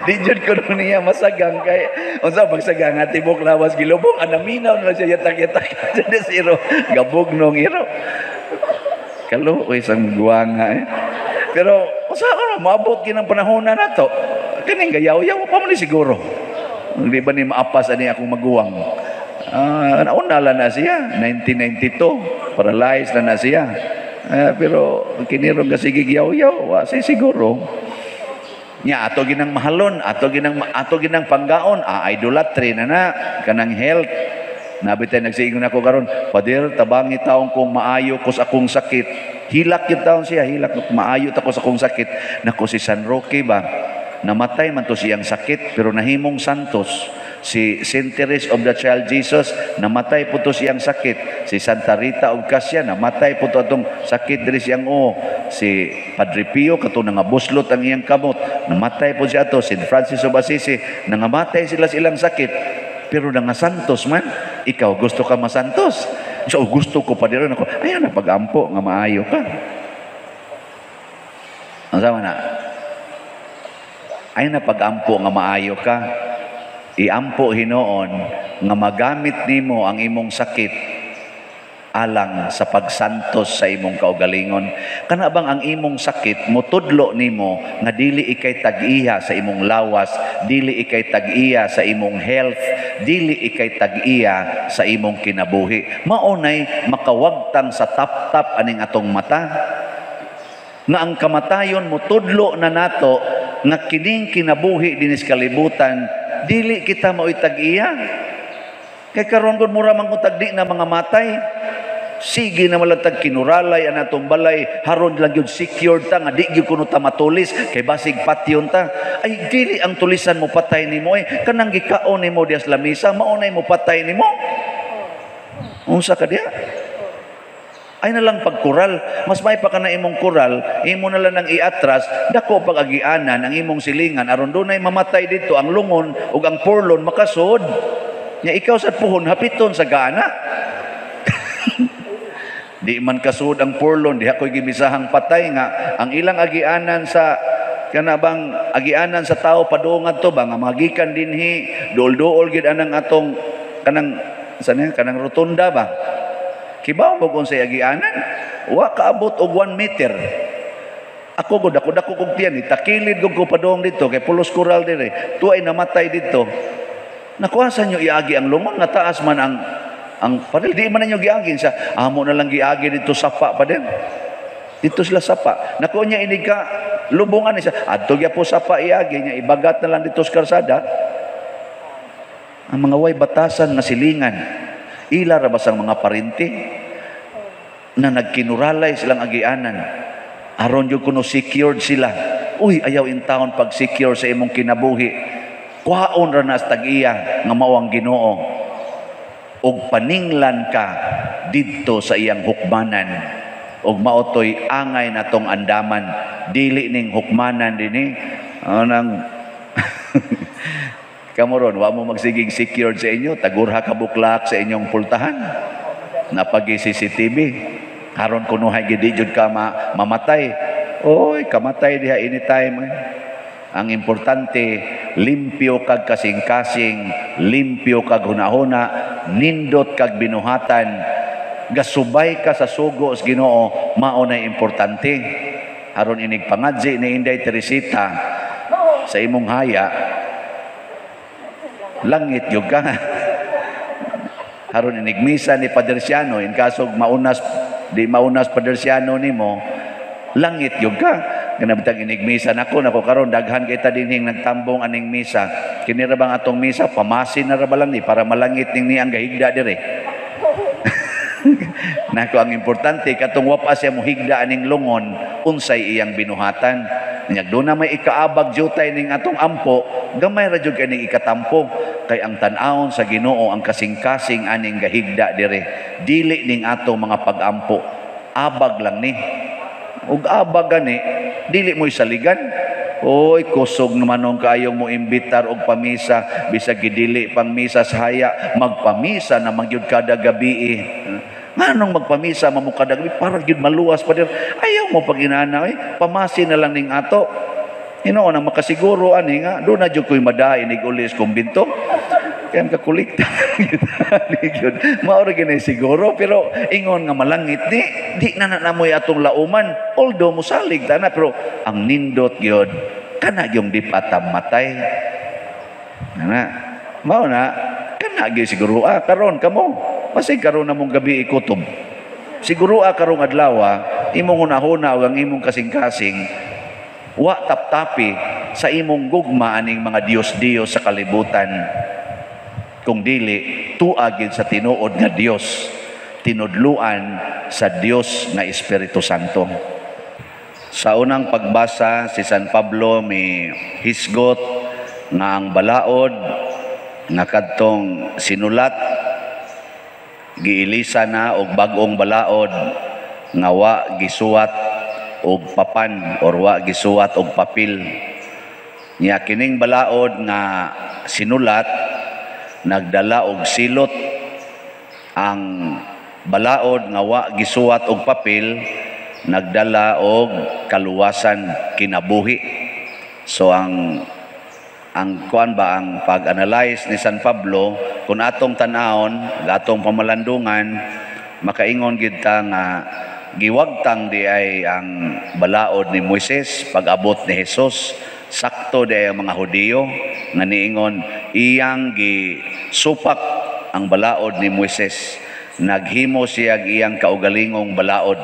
Di jud kuno niya masagang kay unsa magsagang nga tibok lawas gilubong, anaminaw na siya yatak-yatak. Jadi si iro gabugnong iro. Kaluoy sang guwanga eh. Pero unsa ka maabot kinang panahon na nato? Kining gayaw-yaw pa man ni siguro. Di ba ni maapas ani akong maguwang? Nauna lang na siya, 1992, paralyzed na na siya. Pero kinirong kasi gigyaw-yaw, wa siya siguro. Nya ato ginang mahalon, ato ginang panggaon, idolatry na na kanang health. Nabi tayo nagsiingon ako karon, Father, tabangi taong kong maayo ko sa akong sakit. Hilak yung taon siya, hilak maayo ta ko sa akong sakit. Nako si San Roque ba, namatay man to siyang sakit, pero nahimong santos. Si Saint Therese of the Child Jesus, namatay po to siyang sakit. Si Santa Rita of Cassia, namatay po to atong sakit diri siyang o. Si Padre Pio, kato nangabuslot ang iyang kamot, namatay po siya ato. Si Francis of Assisi, nangamatay sila sa ilang sakit. Pero nangasantos man, ikaw gusto ka masantos. So gusto ko pa diri ako. Ayaw na pag-ampo nga maayo ka. Ang sama na. Ayaw na pag-ampo nga maayo ka. Iampo hinoon nga magamit nimo ang imong sakit alang sa pagsantos sa imong kaugalingon. Kana bang ang imong sakit motudlo nimo nga dili ikay tag-iya sa imong lawas, dili ikay tag-iya sa imong health, dili ikay tag-iya sa imong kinabuhi. Maunay makawagtang sa tap-tap aning atong mata. Nga ang kamatayon motudlo na nato nga kining kinabuhi dinis kalibutan, dili kita maoy tag-iya. Kay karon gud mura man kung tagdi na mga matay. Sige na malang tag kinuralay ang atong balay, haron lang gyud secured ta nga di gyud kuno ta matulis kay basig patyon ta. Ay dili ang tulisan mo patay nimo eh, kanang gikaon nimo dias lamisa maunay mo patay nimo. Unsa ka diha? Ay na lang pagkural, mas may pa ka na imong kural, imo na lang ang iatras, dako pag-agianan ang imong silingan aron dunay mamatay dito ang lungon ug ang porlon makasud. Nya ikaw sa puhon hapiton sa gaana. Di man kasud ang porlon, diha ko'y gimisahang patay nga ang ilang agianan sa kanabang agianan sa tao padung adto ba nga magikan dinhi duol-duol gid anang atong kanang sa niya kanang rotunda ba. Kibaw mo kung sa agianan, wa kaabot og 1 meter. Ako gud ako dako kog tiyan, takilid gud ko padung dito kay pulos koral dire. Tuay namatay dito. Nakuha sa nyo iagi ang lungon nga taas man ang paril di man ninyo giagi sa amo na lang giagi dito sapa pa din. Dito sila sapa. Nakuha niya inig ka lubungan ni siya. Adto gyapon sapa iagi niya ibagat na lang dito sa karsada. Ang mga way batasan nga silingan. Ila ra basang mga parinti na nagkinuralay silang agianan. Aron jud kuno secured sila. Uy, ayaw in town pag secure sa imong kinabuhi. Kuhaon ra na sa tag-iya nga mao ang Ginoo. Og paninglan ka didto sa iyang hukmanan. Og mao toy angay natong andaman. Dili ning hukmanan dinhi. Anang kamoron, wa mo magsigig secured sa inyo, tagurha ka buklak sa inyong pultahan. Napagi CCTV. Aron kunuhay gid di jud ka mamatay. Oy, kamatay diha anytime. Eh. Ang importante, limpyo kag kasing-kasing, limpyo kag hunahuna, nindot kag binuhatan, gasubay ka sa sugo sa Ginoo, mao na importante. Aron inig pangadzi ni Inday Teresita sa imong haya, langit gyud ka. Aron inig misa ni Padre Siano, in kaso maunas, di maunas Padre Siano nimo, Langit gyud ka. Kana bitang inig misa nako nako karon, daghan kay ta dinhing nagtambong aning misa. Kini ra bang atong misa, pamasin na ra ba lang ni para malangit ning ni ang gahigda dire. Nako, ang importante katong wa pa siya mohigda aning lungon, unsay iyang binuhatan. Nya doon na may ikaabag jutay ning atong ampo, gamay ra jud kay ning ikatampo, kay ang tan-awon sa Ginoo ang kasing-kasing aning gahigda dire. Dili ning atong mga pag-ampo, abag lang ni. Ug abag gani, dili mo'y saligan. Oy, kusog naman nung kayong mo imbitar og pamisa, bisag gidili pang misa sa haya, magpamisa na magyud kada gabi. Nganong magpamisa man mo kada gabi para gyud maluwas pa dir. Ayaw mo pag inana, eh, pamasi na lang ning ato. Hinoon ang makasiguro ani nga do na jud ko'y madain ig uli sa kumbinto. Kaya makakulikta gyud. Mao ra gyud siguro, pero ingon nga malangit ni di na na namoy atong lauman, although mosalig ta na, pero ang nindot gyud kana yung di matay. Ana, mao na kana gyud siguro karon kamo. Basig karon na mong gabi ikutob. Siguro karong adlaw imong hunahuna ug ang imong kasing-kasing wa taptapi sa imong gugma aning mga Diyos-Diyos sa kalibutan. Kung dili, tuagin sa tinuod nga Dios, tinudluan sa Dios nga Espiritu Santo. Sa unang pagbasa, si San Pablo mi hisgot nga ang balaod nga kadtong sinulat giilisa na og bag-ong balaod nga wa gisuwat og papan or wa gisuwat og papel. Nya kining balaod nga sinulat nagdala og silot. Ang balaod nga wa gisuwat og papel nagdala og kaluwasan, kinabuhi. So ang kuan ba, ang pag-analyze ni San Pablo, kung atong tan-awon, atong pamalandungan, makaingon gid ta nga giwagtang di ay ang balaod ni Moises pag-abot ni Jesus. Sakto di ay ang mga Hudiyo nga niingon iyang gisupak ang balaod ni Moises, naghimo siya iyang kaugalingong balaod.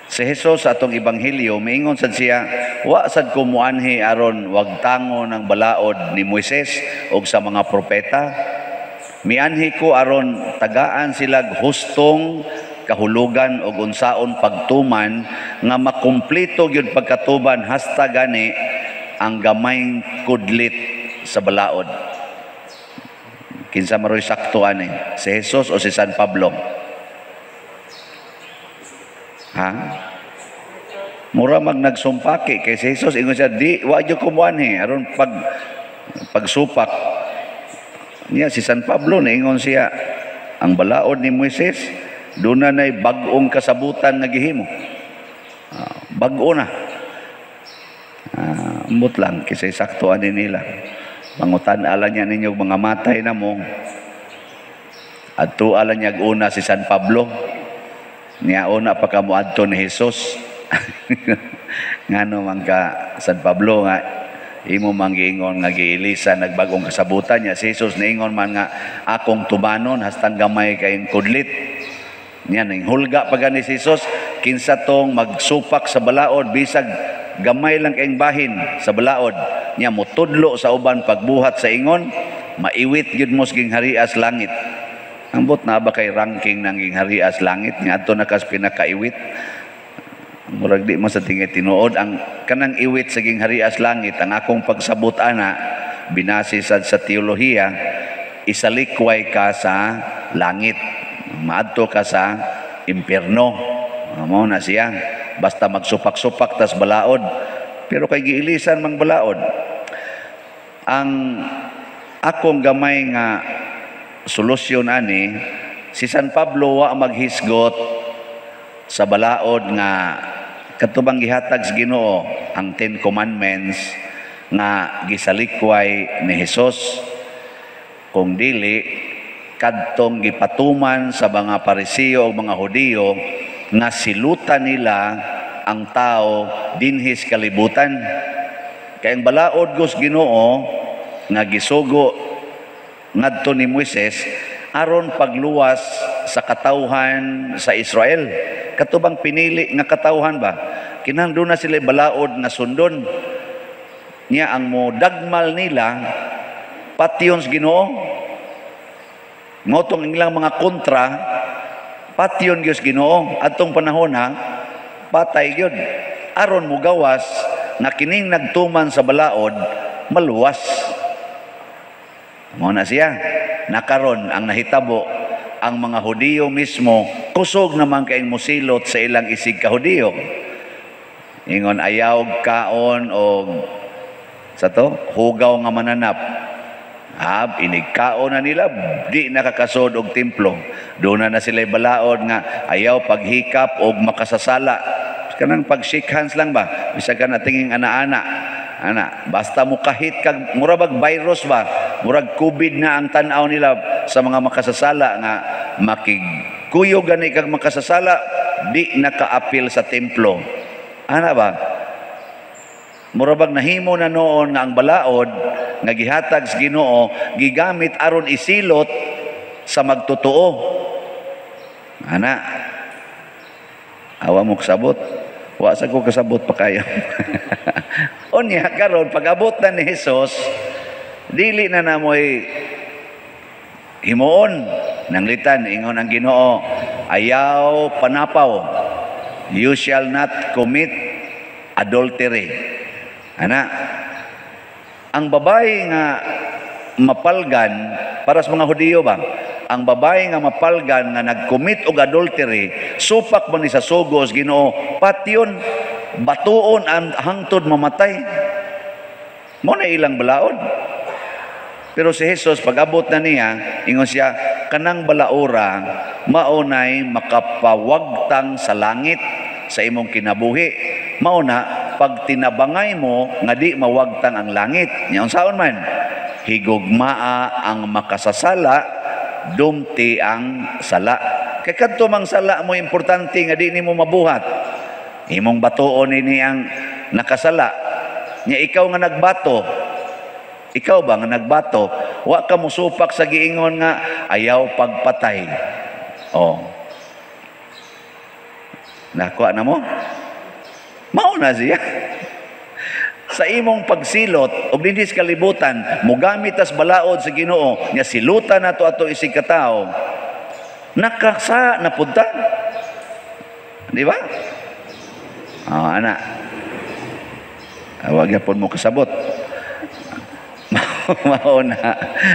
Si Jesus sa atong ebanghelyo miingon sad siya, wa sad ko muanhi aron wagtango ng balaod ni Moises og sa mga propeta. Mianhi ko aron tagaan silag hustong kahulugan og unsaon pagtuman nga makumpleto gyud pagkatuban hasta gani ang gamayng kudlit sa balaod. Kinsa maroy sakto ani, si Jesus o si San Pablo? Ha? Mura mag nagsumpaki kay si Jesus, ingon siya di wa gyud ko muanhi aron pagsupak niya. Si San Pablo niingon siya ang balaod ni Moises doon na na'y bag-ong kasabutan nga gihimo. Bag-o na. Ambot lang kisay sakto ani nila. Pangutan-ala niya ninyo mga matay na mo. Adto ala niya una si San Pablo. Niya una pa ka moadto ni Jesus. Ngano man ka San Pablo nga imo man giingon nga giilisa nagbag-ong kasabutan niya. Si Jesus niingon man nga akong tumanon hastang gamay kayong kudlit. Niya ning hulga pa gani si Jesus, kinsa tong magsupak sa balaod bisag gamay lang kayong bahin sa balaod niya, motudlo sa uban pagbuhat sa ingon, maiwit gyud mo sa gingharias langit. Ambot na ba kay ranking ng gingharias langit nga adto na kas pinakaiwit? Murag di mo sa tingay tinuod ang kanang iwit sa gingharias langit. Ang akong pagsabot ana, binase sad sa teolohiya, isalikway ka sa langit, maadto ka sa impierno. Mao na siya, basta magsupak-supak tas balaod, pero kay giilisan mang balaod. Ang akong gamay nga solusyon ani, si San Pablo wa maghisgot sa balaod nga katubang gihatag sa Ginoo, ang Ten Commandments nga gisalikway ni Jesus, kung dili kadtong gipatuman sa mga Parisiyo o mga Hudiyo nga silutan nila ang tao dinhis kalibutan. Kay ang balaod gos Ginoo nga gisugo ngadto ni Moises aron pagluwas sa katawhan sa Israel. Katubang pinili nga katawhan ba? Kinahanglan doon na sila balaod nga sundon. Niya ang mo dagmal nila patyon sa Ginoo. Motong ilang mga kontra patyon gyud sa Ginoo adtong panahon ha, patay gyud. Aron mo gawas nga kining nagtuman sa balaod maluwas. Mao na siya. Nakaron ang nahitabo, ang mga Hudiyo mismo kusog naman kay mosilot sa ilang isig ka Hudiyo. Ingon ayaw kaon og sa to hugaw nga mananap. Ab inig kaon na nila, di nakakasod og templo. Doon na sila balaod nga ayaw paghikap og makasasala. Kanang pag shake hands lang ba? Bisag ka na tinging ana-ana. Ana, basta mo kahit kag mura bag virus ba, murag COVID na ang tan-aw nila sa mga makasasala nga makigkuyo gani kag makasasala, di nakaapil sa templo. Ana ba? Mura bag nahimo na noon nga ang balaod nga gihatag sa Ginoo gigamit aron isilot sa magtotoo. Ana. Awa mo kasabot. Wa sa ko kasabot pa kayo. Unya karon pag-abot na ni Jesus, dili na namoy himuon nanglitan ingon ang Ginoo, ayaw panapaw. You shall not commit adultery. Ana, ang babae nga mapalgan, para sa mga Hudiyo ba, ang babae nga mapalgan nga nag-commit og adultery, supak man ni sa sugos Ginoo, patyon, batuon ang hangtod mamatay. Mo na ilang balaod. Pero si Jesus, pag-abot na niya, ingon siya, kanang balaora, maunay makapawagtang sa langit sa imong kinabuhi. Mauna, pag tinabangay mo, nga di mawagtang ang langit. Nya unsaon man? Higugmaa ang makasasala, dumti ang sala. Kay kadto mang sala mo importante nga di nimo mabuhat. Imong batuon ini ang nakasala. Nya ikaw nga nagbato, ikaw ba nga nagbato, wa ka mosupak sa giingon nga ayaw pagpatay. Oh. Nakuha na mo? Mao na siya. Sa imong pagsilot og dinhi sa kalibutan, mogamit tas balaod sa Ginoo nga silutan nato ato isig katawo. Nakasa na pud ta. Di ba? Oh, ana. Wag yapon mo kasabot. Mao na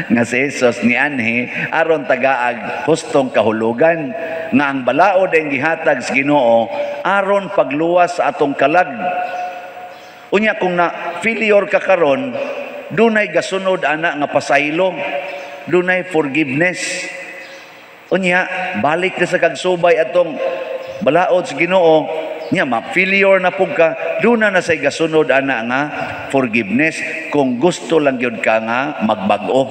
nga si Jesus nianhi aron tagaag hustong kahulugan nga ang balaod ang gihatag sa Ginoo aron pagluwas sa atong kalag. Unya kung na failure ka karon, dunay gasunod ana nga pasaylo, dunay forgiveness. Unya balik na sa kagsubay atong balaod sa Ginoo, nya ma-failure na pug ka, duna na say gasunod ana nga forgiveness kung gusto lang gyud ka nga magbag-o.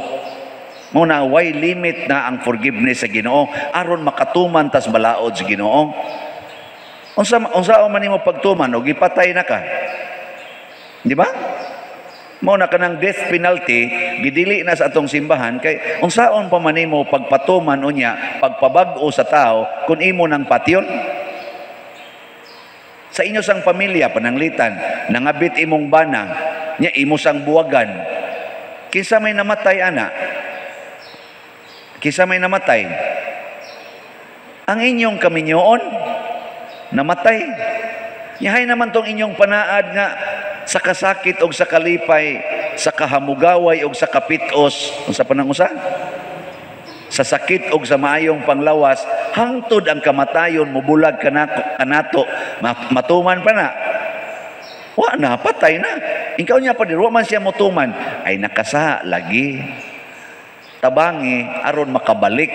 Mo na way limit na ang forgiveness sa Ginoo aron makatuman tas balaod sa Ginoo. Unsa unsa man nimo pagtuman og gipatay na ka? Di ba? Mao na kanang death penalty gidili na sa atong simbahan kay unsaon pa man nimo pagpatuman unya pagpabag-o sa tao kung imo nang patyon? Sa inyo sang pamilya pananglitan nangabit imong bana nya imo sang buwagan, kinsa may namatay ana? Kinsa may namatay? Ang inyong kaminyoon namatay. Yahay naman tong inyong panaad nga sa kasakit og sa kalipay, sa kahamugaway og sa kapitos, unsa pa nang usa? Sa sakit og sa maayong panglawas, hangtod ang kamatayon mobulag kanato, matuman pa na. Wa na, patay na. Ikaw niya pa di, wa man siya motuman, ay nakasa lagi. Tabangi aron makabalik.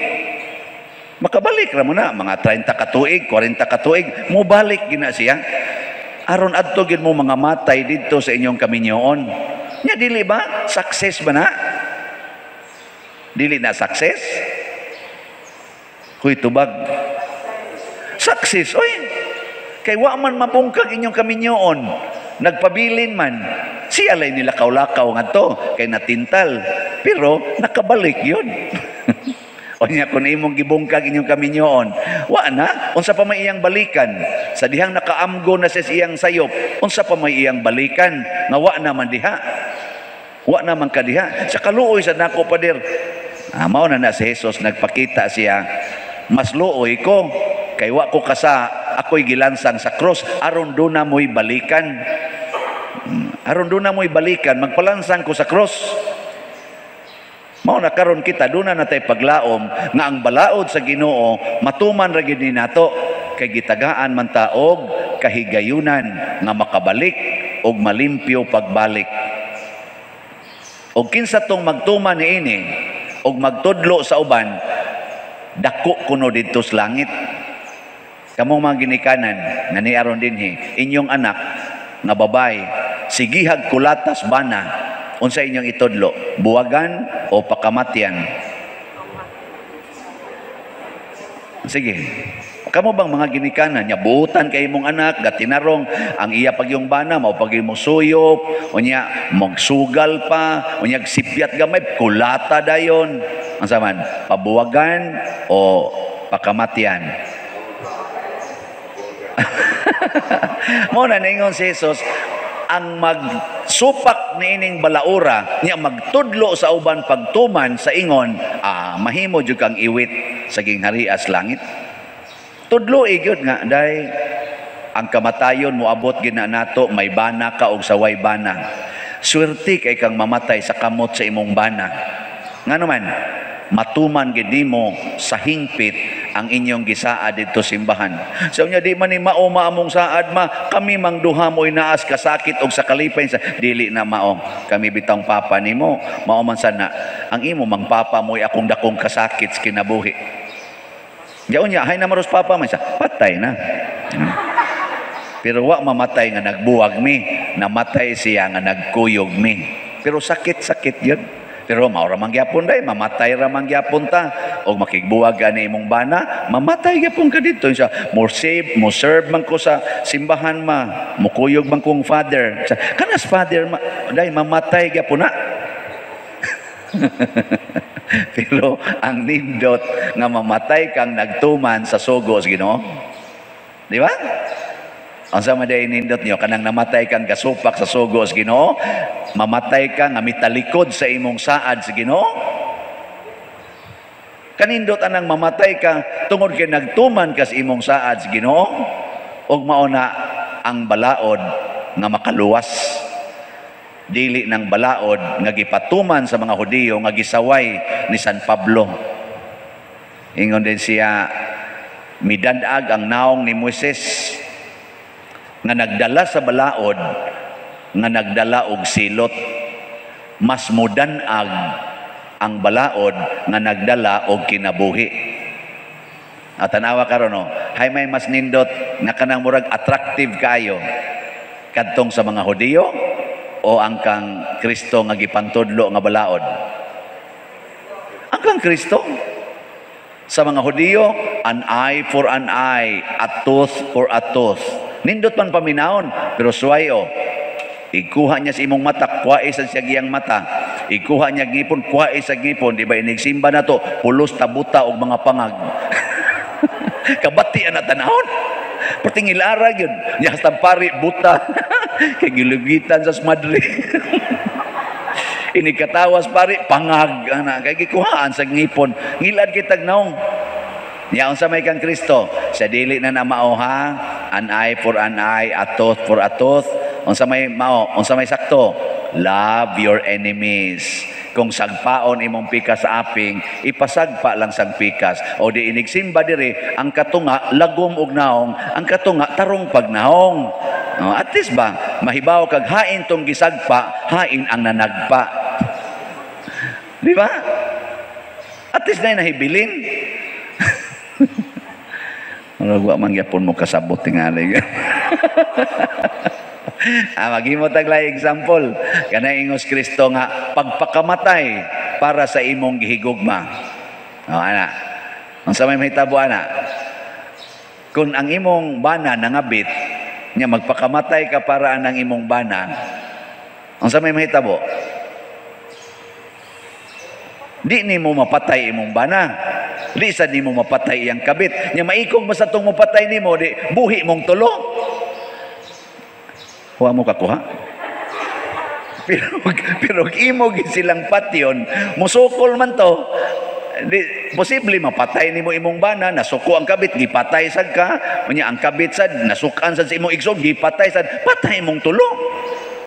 Makabalik ra mo na, mga 30 ka tuig, 40 ka tuig, mobalik gina siya. Aron adto gid mo mga matay didto sa inyong kaminyoon. Nya dili ba success ba na? Dili na success? Huy tubag. Success oy. Kay wa man mabungkag inyong kaminyoon. Nagpabilin man. Siya lay nilakaw-lakaw ngadto kay natintal. Pero nakabalik yun. O niya, kung imong gibungkag inyong kaminyoon, wa na, unsa pa may iyang balikan? Sa dihang nakaamgo na sa iyang sayop, unsa pa may iyang balikan? Nga wa naman diha. Wa naman ka diha. Sa kaluoy sa nako, pader. Ah, mao na na si Jesus, nagpakita siya, mas luoy ko, kay wa ko kasa, ako'y gilansang sa cross, aron doon na mo'y balikan. Aron doon na mo'y balikan, magpalansang ko sa cross. Mao na karon kita doon na natay paglaom nga ang balaod sa Ginoo matuman ra gid ni nato kay gitagaan man ta og kahigayunan nga makabalik og malimpyo pagbalik. Og kinsa tong magtuman niini og magtudlo sa uban, dako kuno didto sa langit. Kamong mga ginikanan nga niaron dinhi, inyong anak nga babae sigihag kulatas bana, unsa inyong itudlo, buwagan o pakamatyan? Sige. Kamo bang mga ginikanan nya buutan kay imong anak gatinarong ang iya pagyong bana mao pag imo suyop, unya magsugal pa, unya sipyat gamay kulata dayon, unsa man, pabuwagan o pakamatyan? Mo na ningon si Jesus, ang magsupak niining balaura niya magtudlo sa uban pagtuman sa ingon, mahimo jud kang iwit sa gingharias langit. Tudlo gyud nga day ang kamatayon moabot gid na nato, may bana ka og saway bana. Swerte kay kang mamatay sa kamot sa imong bana. Ngano man matuman gid nimo sa hingpit ang inyong gisaad didto simbahan. Sa unya di man ni mao maamong saad ma, kami mang duha mo'y naas kasakit og sa kalipay sa dili na mao. Kami bitang papa nimo, mao man sana ang imo mang papa mo'y akong dakong kasakit sa kinabuhi. Yaon niya, hay na maros papa man siya, patay na. Pero wa mamatay nga nagbuwag mi, namatay siya nga nagkuyog mi. Pero sakit-sakit yun. Pero mao ra man gyapon day, mamatay ra man gyapon ta. Og makigbuwag ka ni imong bana, mamatay gyapon ka didto. Siya, more save, mo serve man ko sa simbahan ma, mukuyog man kong father. Siya, kanas father ma, day mamatay gyapon na. Pero ang nindot nga mamatay kang nagtuman sa sugo sa Ginoo. Di ba? Unsa man day nindot niyo kanang namatay kang gasupak sa sugo sa Ginoo, mamatay ka nga mitalikod sa imong saad sa Ginoo. Kanindot anang mamatay ka tungod kay nagtuman ka sa imong saad sa Ginoo, ug mao na ang balaod nga makaluwas. Dili ng balaod nga gipatuman sa mga Hudiyo nga gisaway ni San Pablo. Ingon din siya, midanag ang naong ni Moises nga nagdala sa balaod nga nagdala og silot. Mas mudanag ang balaod nga nagdala og kinabuhi. At tanawa karon no, hay may mas nindot nga kanang murag attractive kaayo kadtong sa mga Hudiyo o ang kang Kristo nga gipantudlo nga balaod? Ang kang Kristo. Sa mga Hudiyo, an eye for an eye, a tooth for a tooth. Nindot man paminawon, pero suwayo. Ikuha niya sa imong mata, kuwae sa siya giyang mata. Ikuha niya ngipon, kuwae sa ngipon. Di ba inigsimba na to, pulos tabuta og mga pangag. Kabati na tanahon. Pertingilara yun. Niya hasta pari, buta. Kay gilugitan sa smadre. Inikatawas pari, pangag. Ana, kay gikuhaan sa ngipon. Ngilad kitag naong. Niya unsa may kang Kristo, sa dili na mao ha, an eye for an eye, a tooth for a tooth. Unsa may mao, unsa may sakto? Love your enemies. Kung sagpaon imong pikas sa aping, ipasagpa lang sang pikas. O di inigsimba diri, ang katunga lagom og naong, ang katunga tarong pagnaong. No, at least ba, mahibaw kag hain tong gisagpa, hain ang nanagpa. Di ba? At least na nahibilin. Murag wa man gyapon mo kasabot tingali. Maghimo tag lay example. Kana ingos Kristo nga pagpakamatay para sa imong gihigugma. Oh, ana. Unsa may mahitabo ana? Kung ang imong bana nangabit, nya magpakamatay ka para anang imong bana, unsa may mahitabo? Di nimo mapatay imong bana. Di sad nimo mapatay iyang kabit. Nya maikog man sa tong mopatay nimo, di buhi mong tulo. Wa mo kakuha. Pero imo gid silang patyon, musukol man to, di, posible mapatay nimo imong bana, nasuko ang kabit, gipatay sad ka, unya ang kabit sad, nasukan sad sa imong igsoon, gipatay sad, patay mong tulo.